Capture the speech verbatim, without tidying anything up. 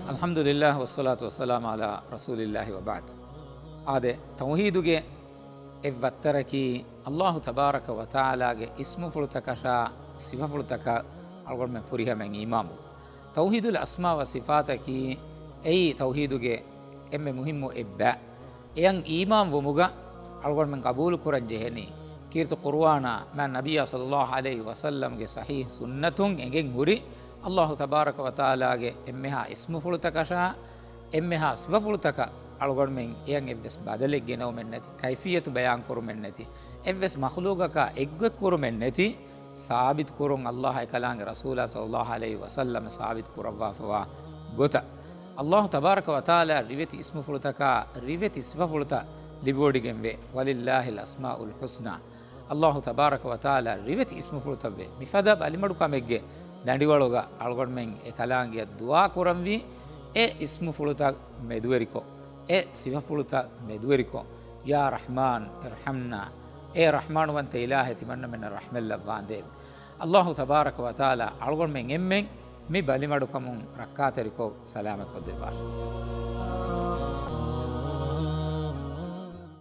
އަލްޙަމްދުލިއްލާހް، ވައްޞަލާތު ވައްސަލާމު ޢަލާ ރަސޫލިއްލާހި ވަބަޢްދު. އާދެ، ތައުޙީދުގެ އެއް ވައްތަރަކީ، އަލްލާހު ތަބާރަކަ ވަތަޢާލާގެ އިސްމުފުޅުތަކަށާ ސިފަފުޅުތަކަށް އަޅުގަނޑުމެން ފުރިހަމައިން އީމާންވުން. ތައުޙީދުލް އަސްމާ ވަ ސިފާތަކީ، އެއީ ތައުޙީދުގެ އެންމެ މުހިއްމު އެއްބަ. އެޔަށް އީމާން ވުމުގަ އަޅުގަނޑުމެން ޤަބޫލު ކުރަން ޖެހެނީ، ކީރިތި ޤުރުއާނާ، މާތް ނަބިއްޔާ ޞައްލައްލާހު ޢަލައިހި ވަސައްލަމްގެ ޞަޙީޙް ސުންނަތުން އެނގެން ހުރި، އަލްލާހު ތަބާރަކަ ވަތަޢާލާގެ އެންމެހާ އިސްމުފުޅުތަކަށާ، އެންމެހާ ސިފަފުޅުތަކަށް އަޅުގަނޑުމެން އެޔަށް އެއްވެސް ބަދަލެއް ގެނައުމެއް ނެތި، ކައިފިއްޔަތު ބަޔާން ކުރުމެއް ނެތި، އެއްވެސް މަޚްލޫޤަކާ އެއްގޮތް ކުރުމެއް ނެތި، ސާބިތު ކުރުން އަލްލާހާ އެކަލާނގެ ރަސޫލާ ޞައްލައްލާހު ޢަލައިހި ވަސައްލަމަ ސާބިތު ކުރައްވާފަވާ ގޮތަށް. އަލްލާހު ތަބާރަކަ ވަތަޢާލާ ރިވެތި އިސްމުފުޅުތަކާ ރިވެތި ސިފަފުޅުތައް ލިބިވޮޑިގެންވޭ. ވަލިއްލާހިލް އަސްމާއުލް ޙުސްނާ. އަލްލާހު ތަބާރަކަ ވަތަޢާލާ ރިވެތި އިސްމުފުޅުތައްވޭ. މިފަދަ ބަލިމަޑުކަމެއްގެ ދަނޑިވަޅުގަ އަޅުގަނޑުމެން އެކަލާނގެއަށް ދުޢާ ކުރަންވީ، އެ އިސްމުފުޅުތައް މެދުވެރިކޮށް، އެ ސިފަފުޅުތައް މެދުވެރިކޮށް، ޔާ ރަޙްމާން އިރްޙަމްނާ، އޭ ރަޙްމާންވަންތަ އިލާހޭ ތިމަންނަމެންނަށް ރަޙްމަތްލައްވާނދޭވެ. އަލްލާހު ތަބާރަކަ ވަތަޢާލާ އަޅުގަނޑުމެން އެންމެން މި ބަލިމަޑުކަމުން ރައްކާތެރިކޮށް ސަލާމަތްކޮށްދެއްވާށި.